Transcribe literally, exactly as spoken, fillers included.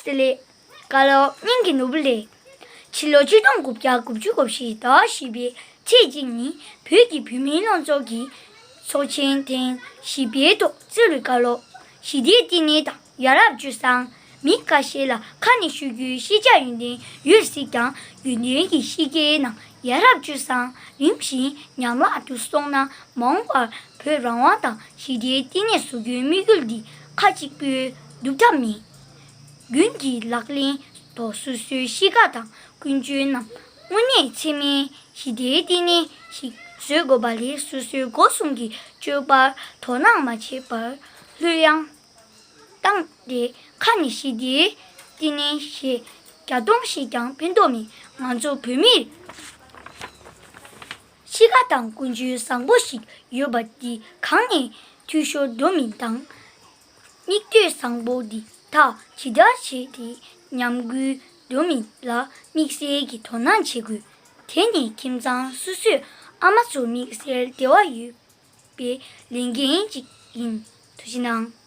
བདེ་ལེགས། བཀའ་སློབ་སྙིང་གི་ནོར་བུ་ལས། ཕྱི་ལོ་ཆིག་སྟོང་དགུ་བརྒྱ་དགུ་བཅུ་གོ་བཞི་ཟླ་བ་བཞི་པའི་ཚེས་གཅིག་ཉིན་བོད་ཀྱི་བུད་མེད་སློབ་ཚོགས་ཀྱི་ཚོགས་ཆེན་ཐེངས་བཞི་པའི་ཐོག་བསྩལ་བའི་བཀའ་སློབ། ཞི་བདེའི་བསྟི་གནས་དང་ཡ་རབས་སྤྱོད་བཟང་། མི་ཁ་ཤས་ལ་ཁ་ནས་ཤོད་རྒྱུའི་ཤེས་བྱ་ཡོན་ཏན་ཡོད་སྲིད་ཀྱང་། ཡོན་ཏན་གྱི་གཤིས་ཀའི་ནང་ཡ་རབས་སྤྱོད་བཟང་རིམ་བཞིན་ཉམས་བརླག་ཏུ་སོང་ན། མ་འོངས་པར་བོད་རང་དབང་དང་ཞི་བདེའི་བསྟི་གནས་བཟོ་རྒྱུའི་དམིགས་ཡུལ་འདི་ཁ་གཅིག་པུས་བསྒྲུབ་ཐབས་མེད། རྒྱུན་གྱི་ལག་ལེན་ཐོག་སོ་སོའི་གཤིས་ཀ་དང་ཀུན་སྤྱོད་རྣམས་དངོས་གནས་ཚད་མའི་ཞི་བདེའི་བསྟི་གནས་ཤིག་བཟོ་དགོས་པ་ལས། སོ་སོའི་སྒོ་གསུམ་གྱི་སྤྱོད་པར་དོ་སྣང་མ་བྱས་པར་ལྷོད་ཡངས་བཏང་སྟེ། ཁ་ནས་ཞི་བདེའི་བསྟི་གནས་ཞེས་བརྒྱ་སྟོང་བཤད་ཀྱང་ཕན་ཐོགས་མེད། ང་ཚོ་བོད་མིར་གཤིས་ཀ་དང་ཀུན་སྤྱོད་བཟང་པོ་ཞིག་ཡོད་པ་འདི་གང་ནས་འཐུས་ཤོར་འགྲོ་མིན་དང་། སྙིགས་དུས་བཟང་པོ་འདི་དག་ཇི་ལྟར་བྱས་ཏེ་ཉམས་རྒུད་འགྲོ་མིན་ལ་དམིགས་བསལ་གྱི་དོ་སྣང་བྱེད་དགོས། དེ་ནི་ཁྱིམ་ཚང་སོ་སོའི་ཨ་མ་ཚོ་དམིགས་བསལ་འབྲེལ་བ་ཡོད་པའི་ལས་འགན་ཅིག་ཡིན། ཐུགས་རྗེ་གནང་།